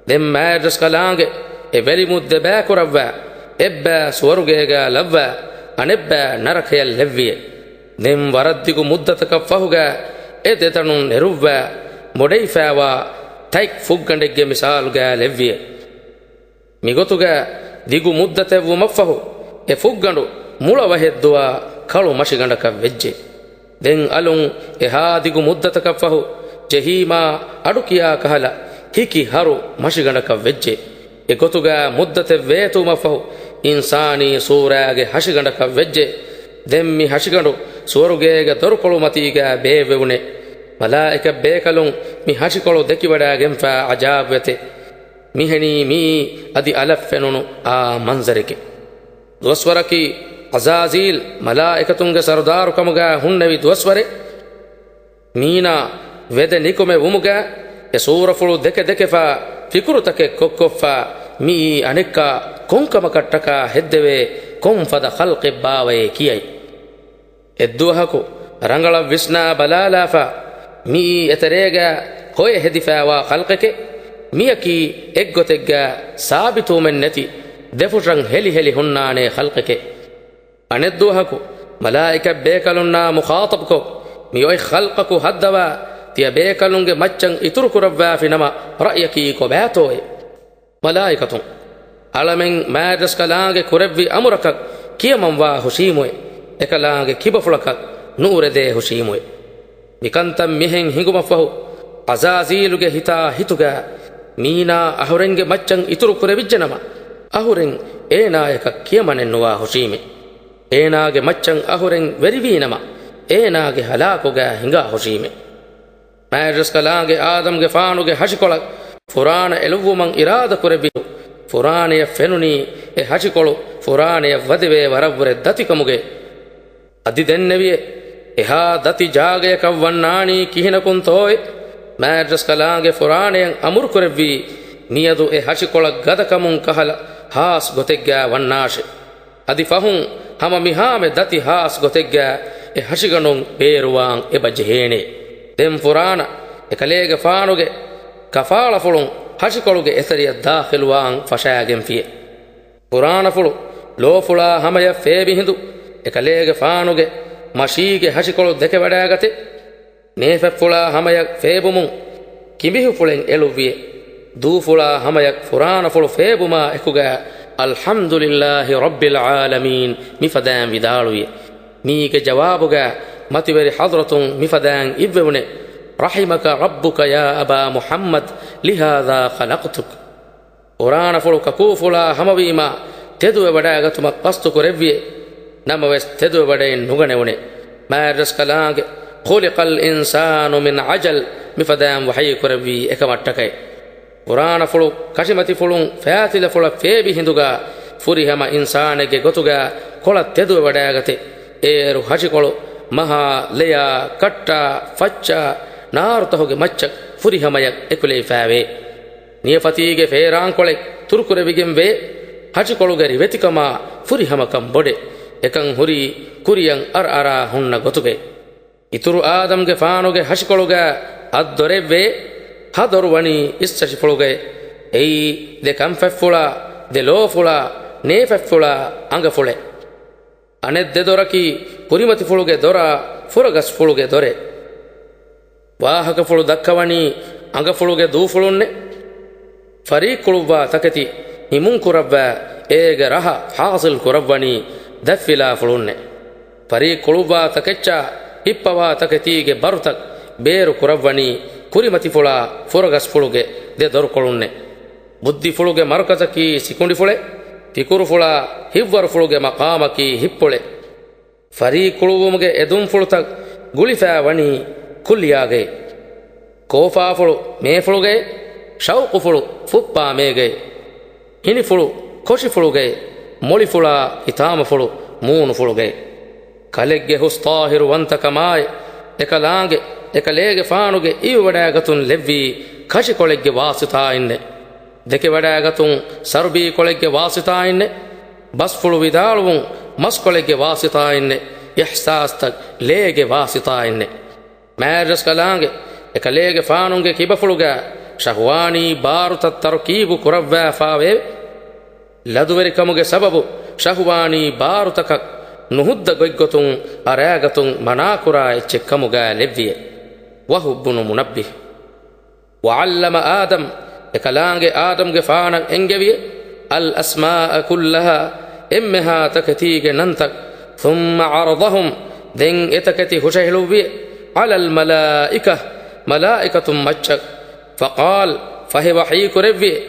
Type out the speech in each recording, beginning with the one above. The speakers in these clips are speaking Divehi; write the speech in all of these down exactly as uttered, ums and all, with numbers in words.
ދެން މާތްރަސްކަލާނގެ އެ ވެލިމުއްދެބާކުރައްވާ، އެއްބައި ސުވަރުގޭގަ ލައްވާ، އަނެއްބައި ނަރަކަޔަށް ލެއްވިއެ. ދެން ވަރަށް ދިގު މުއްދަތަކަށް ފަހުގަ އެ ދެތަނުން ނެރުއްވާ، މޮޑެއިފައިވާ ތަތް ފުއްގަނޑެއްގެ މިސާލުގަ ލެއްވިއެ. މިގޮތުގަ ދިގު މުއްދަތެއްވުމަށްފަހު، އެ ފުއްގަނޑު މުޅަ ވަހެއްދުވާ ކަޅު މަށިގަނޑަކަށް ވެއްޖެ. ދެން އަލުން އެހާ ދިގު މުއްދަތަކަށްފަހު، ޖެހީމާ އަޑުކިޔާ ކަހަލަ ހިކި ހަރު މަށިގަނޑަކަށް ވެއްޖެ. އެ ގޮތުގަ މުއްދަތެއް ވޭތުވުމަށްފަހު، އިންސާނީ ސޫރާގެ ހަށިގަނޑަކަށް ވެއްޖެ. ދެން މި ހަށިގަނޑު ސުވަރުގޭގެ ދޮރުކޮޅުމަތީގަ ބޭއްވެވުނެ. މަލާއިކަ ބޭކަލުން މި ހަށިކޮޅު ދެކިވަޑައިގެންފާ އަޖާބުވެތެ. މިހެނީ މިއީ އަދި އަލަށް ފެނުނު އާ މަންޒަރެކެ. ދުވަސްވަރަކީ އަޒާޒީލް މަލާއިކަތުންގެ ސަރުދާރުކަމުގަ ހުންނެވި ދުވަސްވަރެއް. މީނާ ވެދެ ނިކުމެ ވުމުގަ އެ ސޫރަފުޅު ދެކެ ދެކެފާ ފިކުރުތަކެއް ކޮށްކޮށްފާ މިއީ އަނެއްކާ ކޮންކަމަކަށްޓަކާ ހެއްދެވޭ ކޮންފަދަ ޚަލްޤެއްބާވައޭ ކިޔައި. އެއްދުވަހަކު ރަނގަޅަށް ވިސްނާ ބަލާލާފަ، މިއީ އެތެރޭގަ ހޮއެ ހެދިފައިވާ ޚަލްޤެކެ. މިޔަކީ އެއްގޮތެއްގަ ސާބިތުވުމެއް ނެތި ދެފުށަށް ހެލިހެލި ހުންނާނޭ ޚަލްޤެކެ. އަނެއްދުވަހަކު މަލާއިކަ ބޭކަލުންނާ މުޚާޠަބުކޮށް، މި އޮތް ޚަލްޤަކު ހައްދަވާ ތިޔަ ބޭކަލުންގެ މައްޗަށް އިތުރުކުރައްވާފި ނަމަ ރައްޔަކީ ކޮބާތޯއޭ؟ މަލާއިކަތުން، އަޅަމެން މާތްރަސްކަލާނގެ ކުރެއްވި އަމުރަކަށް ކިޔަމަންވާ ހުށީމުއޭ، އެކަލާނގެ ކިބަފުޅަކަށް ނުއުރެދޭ ހުށީމުއޭ. މިކަންތައް މިހެން ހިނގުމަށްފަހު، އަޒާޒީލުގެ ހިތާ ހިތުގަ މީނާ އަހުރެންގެ މައްޗަށް އިތުރު ކުރެވިއްޖެނަމަ، އަހުރެން އޭނާޔަކަށް ކިޔަމަނެއްނުވާ ހުށީމޭ. އޭނާގެ މައްޗަށް އަހުރެން ވެރިވީނަމަ، އޭނާގެ ހަލާކުގަ ހިނގާ ހުށީމޭ. މާތްރަސްކަލާނގެ އާދަމްގެފާނުގެ ހަށިކޮޅަށް ފުރާނަ އެޅުއްވުމަށް އިރާދަކުރެއްވިއިރު، ފުރާނަޔަށް ފެނުނީ އެ ހަށިކޮޅު ފުރާނަޔަށް ވަދެވޭ ވަރަށްވުރެ ދަތިކަމުގައި. އަދި ދެންނެވިއޭ، އެހާ ދަތި ޖާގަޔަކަށް ވަންނާނީ ކިހިނަކުންތޯއޭ؟ މާތްރަސްކަލާނގެ ފުރާނަޔަށް އަމުރުކުރެއްވީ، މިއަދު އެ ހަށިކޮޅަށް ގަދަކަމުން ކަހަލަ ހާސް ގޮތެއްގަ ވަންނާށޭ. އަދި ފަހުން ހަމަ މިހާމެ ދަތި ހާސް ގޮތެއްގަ އެ ހަށިގަނޑުން ބޭރުވާން އެބަ ޖެހޭނެ. ދެން ފުރާނަ އެކަލޭގެފާނުގެ ކަފާޅަފުޅުން ހަށިކޮޅުގެ އެތެރެޔަށް ދާޚިލުވާން ފަށާގެންފިއޭ. ފުރާނަފުޅު ލޯފުޅާ ހަމަޔަށް ފޭބި ހިނދު އެކަލޭގެފާނުގެ މަށީގެ ހަށިކޮޅު ދެކެވަޑައިގަތެ. ނޭފަތްފުޅާ ހަމަޔަށް ފޭބުމުން ކިބިހުފުޅެއް އެޅުއްވިއެ. ދޫފުޅާ ހަމަޔަށް ފުރާނަފުޅު ފޭބުމާ އެކުގަ، "އަލްޙަމްދުލިއްލާހި ރައްބިލް ޢާލަމީން" މިފަދައިން ވިދާޅުވިއެ. މީގެ ޖަވާބުގަ މަތިވެރި ޙަޟްރަތުން މިފަދައިން އިއްވެވުނެ، "رحمك ربك يا أبا محمد، لهذا خلقتك." ފުރާނަފުޅު ކަކޫފުޅާ ހަމަވީމާ، ތެދުވެވަޑައިގަތުމަށް ޤަޞްދުކުރެއްވިއެ. ނަމަވެސް، ތެދުވެވަޑައެއް ނުގަނެވުނެ. މާތްރަސްކަލާނގެ، "خلق الإنسان من عجل" މިފަދައިން ވަޙީކުރެއްވީ އެކަމަށްޓަކައި. ފުރާނަފުޅު ކަށިމަތިފުޅުން ފައިތިލަފުޅަށް ފޭބި ހިނދުގަ، ފުރިހަމަ އިންސާނެއްގެ ގޮތުގަ ކޮޅަށް ތެދުވެވަޑައިގަތެ. އޭރު ހަށިކޮޅު މަހާ، ލެޔާ، ކައްޓާ، ފައްޗާ، ނާރުތަހުގެ މައްޗަށް ފުރިހަމަޔަށް އެކުލެވިފައިވޭ. ނިޔަފަތީގެ ފޭރާންކޮޅެއް ތުރުކުރެވިގެންވޭ. ހަށިކޮޅުގެ ރިވެތިކަމާ ފުރިހަމަކަން ބޮޑެ. އެކަން ހުރީ ކުރިޔަށް އަރައަރާ ހުންނަ ގޮތުގައި. އިތުރު އާދަމްގެފާނުގެ ހަށިކޮޅުގަ އަށް ދޮރެއްވޭ. ހަ ދޮރު ވަނީ އިސް ހަށިފުޅުގައި. އެއީ، ދެ ކަންފަތްފުޅާ، ދެ ލޯފުޅާ، ނޭފަތްފުޅާ، އަނގަފުޅެއް. އަނެއް ދެ ދޮރަކީ، ކުރިމަތިފުޅުގެ ދޮރާ، ފުރަގަސްފުޅުގެ ދޮރެއް. ވާހަކަފުޅު ދައްކަވަނީ އަނގަފުޅުގެ ދޫފުޅުންނެއް. ފަރީއްކުޅުއްވާ ތަކެތި ހިމުންކުރައްވާ، އޭގެ ރަހަ ޙާޞިލް ކުރައްވަނީ ދަތްފިލާފުޅުންނެއް. ފަރީއްކުޅުއްވާ ތަކެއްޗާ ހިއްޕަވާ ތަކެތީގެ ބަރުތައް ބޭރު ކުރައްވަނީ ކުރިމަތިފުޅާ ފުރަގަސްފުޅުގެ ދެ ދޮރުކޮޅުންނެއް. ބުއްދިފުޅުގެ މަރުކަޒަކީ ސިކުނޑިފުޅެއް، ފިކުރުފުޅާ ހިއްވަރުފުޅުގެ މަޤާމަކީ ހިއްޕުޅެއް. ފަރީއްކުޅުއްވުމުގެ އެދުންފުޅުތައް ގުޅިފައި ވަނީ ކުއްލިޔާގައި. ކޯފާފުޅު މޭފުޅުގައި، ޝައުޤުފުޅު ފުއްޕާ މޭގައި. ހިނިފުޅު ކޮށިފުޅުގައި، މޮޅިފުޅާ ހިތާމަފުޅު މޫނުފުޅުގައި. ކަލެއްގެ ހުސް ޠާހިރު ވަންތަކަމާއި، އެކަލާނގެ، އެކަލޭގެފާނުގެ އިވިވަޑައިގަތުން ލެއްވީ ކަށިކޮޅެއްގެ ވާސިތާއިންނެއް. ދެކެވަޑައިގަތުން ސަރުބީކޮޅެއްގެ ވާސިތާއިންނެއް. ބަސްފުޅު ވިދާޅުވުން މަސްކޮޅެއްގެ ވާސިތާއިންނެއް. އިޙްސާސްތައް ލޭގެ ވާސިތާއިންނެއް. މާތްރަސްކަލާނގެ، އެކަލޭގެފާނުގެ ކިބަފުޅުގަ ޝަހުވާނީ ބާރުތައް ތަރުކީބު ކުރައްވާފާވެއެވެ. ލަދުވެރިކަމުގެ ސަބަބު ޝަހުވާނީ ބާރުތަކަށް ނުހުއްދަ ގޮތްގޮތުން އަރާގަތުން މަނާކުރާ އެއްޗެއް ކަމުގައި ލެއްވިއެވެ. ވަހުބް ބުނު މުނައްބިހް. وعلم آدم، އެކަލާނގެ އާދަމްގެފާނަށް އެންގެވިއެވެ. الأسماء كلها، އެންމެހާ ތަކެތީގެ ނަންތައް. ثم عرضهم، ދެން އެތަކެތި ހުށަހެޅުއްވިއެވެ. على الملائكة، މަލާއިކަތުން މައްޗަށް. فقال، ފަހެ ވަޙީކުރެއްވިއެވެ.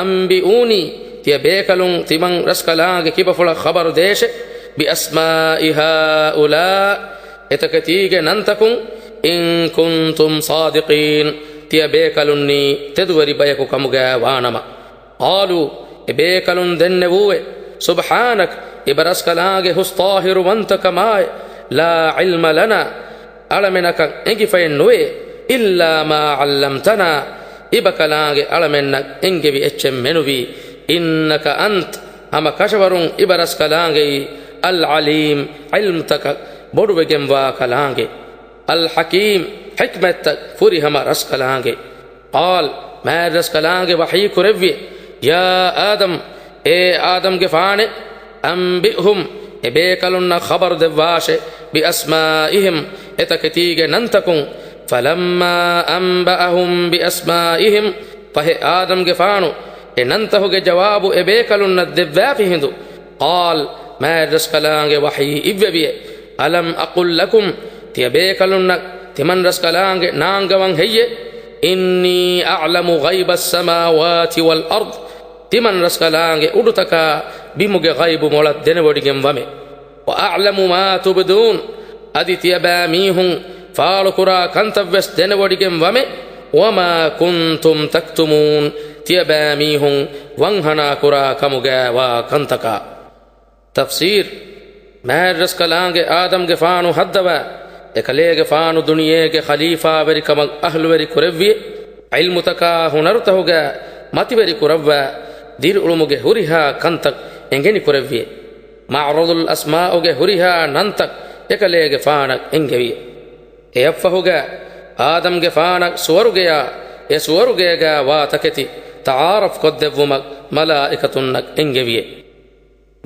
أنبئوني، ތިޔަބޭކަލުން ތިމަން ރަސްކަލާނގެ ކިބަފުޅަށް ޚަބަރު ދޭށެވެ. بأسماء هؤلاء، އެތަކެތީގެ ނަންތަކުން، إن كنتم صادقين، ތިޔަބޭކަލުންނީ ތެދުވެރި ބަޔަކު ކަމުގައި ވާނަމަ. قالوا، އެބޭކަލުން ދެންނެވޫއެވެ. سبحانك، އިބަރަސްކަލާނގެ ހުސް ޠާހިރުވަންތަކަމާއި. لا علم لنا، އަޅަމެނަކަށް އެނގިފައެއް ނުވޭ. إلا ما علمتنا، އިބަކަލާނގެ އަޅަމެންނަށް އެންގެވި އެއްޗެއް މެނުވީ. إنك أنت، ހަމަ ކަށަވަރުން އިބަރަސްކަލާނގެއީ. العليم، ޢިލްމުތަކަށް ބޮޑުވެގެންވާ ކަލާނގެ. الحكيم، ޙިކްމަތްތައް ފުރިހަމަ ރަސްކަލާނގެ. قال، މާތްރަސްކަލާނގެ ވަޙީ ކުރެއްވި، يا آدم، އޭ އާދަމްގެފާނޭ، أنبئهم، އެބޭކަލުންނަށް ޚަބަރު ދެއްވާށޭ، بأسمائهم، އެތަކެތީގެ ނަންތަކުން. فلما أنبأهم بأسمائهم، ފަހެ އާދަމްގެފާނު އެ ނަންތަހުގެ ޖަވާބު އެބޭކަލުންނަށް ދެއްވާފި ހިނދު، قال، މާތްރަސްކަލާނގެ ވަޙީ އިއްވެވިއެވެ. ألم أقل لكم، ތިޔަބޭކަލުންނަށް ތިމަންރަސްކަލާނގެ ނާންގަވަން ހެއްޔެވެ؟ إني أعلم غيب السماوات والأرض، ތިމަންރަސްކަލާނގެ އުޑުތަކާ ބިމުގެ ޣައިބު މޮޅަށް ދެނެވޮޑިގެން ވަމެ. وأعلم ما تبدون، އަދި ތިޔަބައިމީހުން ފާޅުކުރާ ކަންތައްވެސް ދެނެވޮޑިގެން ވަމެ. وما كنتم تكتمون، ތިޔަބައިމީހުން ވަންހަނާކުރާ ކަމުގައިވާ ކަންތަކާ. ތަފްސީރު، މާތްރަސްކަލާނގެ އާދަމްގެފާނު ހައްދަވާ، އެކަލޭގެފާނު ދުނިޔޭގެ ޚަލީފާވެރިކަމަށް އަހްލުވެރި ކުރެއްވިއެވެ. ޢިލްމުތަކާ ހުނަރުތަހުގައި މަތިވެރި ކުރައްވާ، ދިރިއުޅުމުގެ ހުރިހާ ކަންތައް އެނގެނި ކުރެއްވިއެވެ. މަޢްރަޟުލް އަސްމާއުގެ ހުރިހާ ނަންތައް އެކަލޭގެފާނަށް އެންގެވިއެވެ. އެއަށްފަހުގައި އާދަމްގެފާނަށް ސުވަރުގެޔާ އެ ސުވަރުގޭގައި ވާ ތަކެތި ތަޢާރަފް ކޮށްދެއްވުމަށް މަލާއިކަތުންނަށް އެންގެވިއެވެ.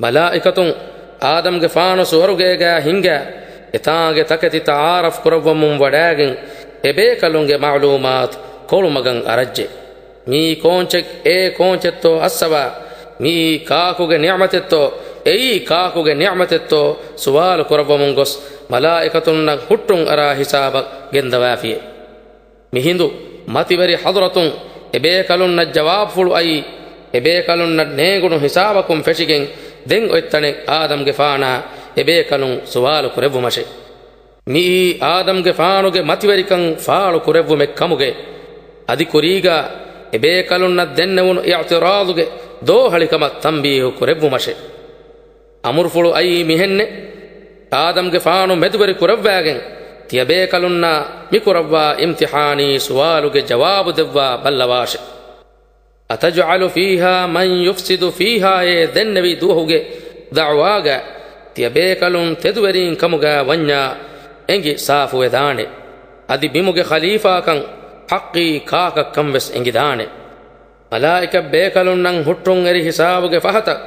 މަލާއިކަތުން އާދަމްގެފާނު ސުވަރުގޭގައި ހިންގާ، އެތާނގެ ތަކެތި ތަޢާރަފް ކުރައްވަމުން ވަޑާގެން، އެބޭކަލުންގެ މަޢުލޫމާތު ކޮޅުމަގަށް އަރައްޖެ. މިއީ ކޯންޗެއް، އޭ ކޯންޗެއްތޯ އައްސަވާ، މިއީ ކާކުގެ ނިޢުމަތެއްތޯ، އެއީ ކާކުގެ ނިޢުމަތެއްތޯ ސުވާލު ކުރައްވަމުން ގޮސް، މަލާއިކަތުންނަށް ހުއްޓުން އަރާ ހިސާބަށް ގެންދަވާފިއެވެ. މިހިނދު މަތިވެރި ޙަޟްރަތުން އެބޭކަލުންނަށް ޖަވާބުފުޅު އައީ، އެބޭކަލުންނަށް ނޭނގުނު ހިސާބަކުން ފެށިގެން ދެން އޮތްތަނެއް އާދަމްގެފާނާ އެބޭކަލުން ސުވާލު ކުރެއްވުމަށެވެ. މިއީ އާދަމްގެފާނުގެ މަތިވެރިކަން ފާޅު ކުރެއްވުމެއް ކަމުގައި، އަދި ކުރީގާ އެބޭކަލުންނަށް ދެންނެވުނު އިޢުތިރާޟުގެ ދޯހަޅިކަމަށް ތަންބީހު ކުރެއްވުމަށެވެ. އަމުރުފުޅު އައީ މިހެންނެވެ. އާދަމްގެފާނު މެދުވެރި ކުރައްވާގެން، ތިޔަބޭކަލުންނާ މި ކުރައްވާ އިމްތިޙާނީ ސުވާލުގެ ޖަވާބު ދެއްވާ ބައްލަވާށެވެ. أتجعل فيها من يفسد فيها އޭ ދެންނެވި ދުވަހުގެ ދަޢުވާގަ ތިޔަބޭކަލުން ތެދުވެރީން ކަމުގަ ވަންޏާ އެނގި ސާފުވެދާނެ. އަދި ބިމުގެ ޚަލީފާކަން ޙައްޤީ ކާކަށްކަން ވެސް އެނގިދާނެ. މަލާއިކަ ބޭކަލުންނަށް ހުއްޓުން އެރި ހިސާބުގެ ފަހަތަށް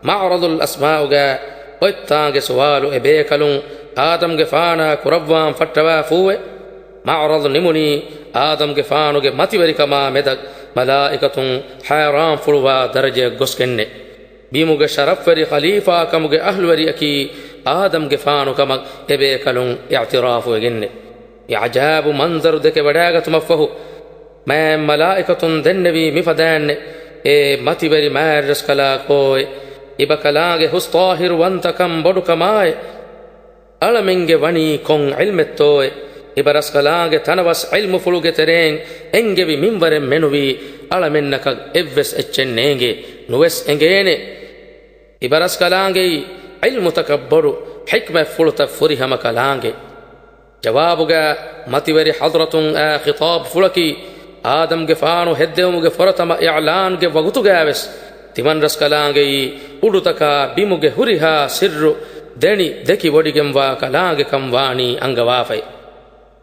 މަޢުރަޟުލް އަސްމާއުގަ އޮތްތާނގެ ސުވާލު އެ ބޭކަލުން އާދަމްގެ ފާނާ ކުރައްވާން ފައްޓަވާފޫވެ. މަޢުރަޟު ނިމުނީ އާދަމްގެ ފާނުގެ މަތިވެރިކަމާ މެދަށް މަލާއިކަތުން ހައިރާންފުޅުވާ ދަރަޖަޔަށް ގޮސްގެންނެ. ބިމުގެ ޝަރަފްވެރި ޚަލީފާ ކަމުގެ އަހްލުވެރިއަކީ އާދަމްގެ ފާނު ކަމަށް އެ ބޭކަލުން އިޢުތިރާފުވެގެންނެ. މި ޢަޖާއިބު މަންޒަރު ދެކެ ވަޑާގަތުމަށްފަހު، މާތް މަލާއިކަތުން ދެންނެވީ މިފަދައިންނެ، އޭ މަތިވެރި މާތްރަސްކަލާކޯއެ، އިބަކަލާނގެ ހުސް ޠާހިރުވަންތަކަން ބޮޑުކަމާއެ، އަޅަމެންގެ ވަނީ ކޮން ޢިލްމެއްތޯއެ، އިބަރަސްކަލާނގެ ތަނަވަސް ޢިލްމުފުޅުގެ ތެރެއިން އެންގެވި މިންވަރެއް މެނުވީ އަޅަމެންނަކަށް އެއްވެސް އެއްޗެއް ނޭނގޭ، ނުވެސް އެނގޭނެ. އިބަރަސްކަލާނގެއީ ޢިލްމުތަކަށް ބޮޑު ޙިކްމަތްފުޅުތައް ފުރިހަމަ ކަލާނގެ. ޖަވާބުގަ މަތިވެރި ޙަޟްރަތުން އާ ޚިޠާބުފުޅަކީ، އާދަމްގެފާނު ހެއްދެވުމުގެ ފުރަތަމަ އިޢްލާންގެ ވަގުތުގައިވެސް، ތިމަންރަސްކަލާނގެއީ އުޑުތަކާ ބިމުގެ ހުރިހާ ސިއްރު ދެނި ދެކިވޮޑިގެންވާ ކަލާނގެކަން ވާނީ އަންގަވާފައި.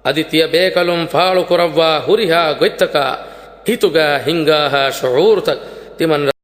އަދި ތިޔަބޭކަލުން ފާޅުކުރައްވާ ހުރިހާ ގޮތްތަކާ ހިތުގަ ހިނގާހާ ޝުޢޫރުތައް ތިމަން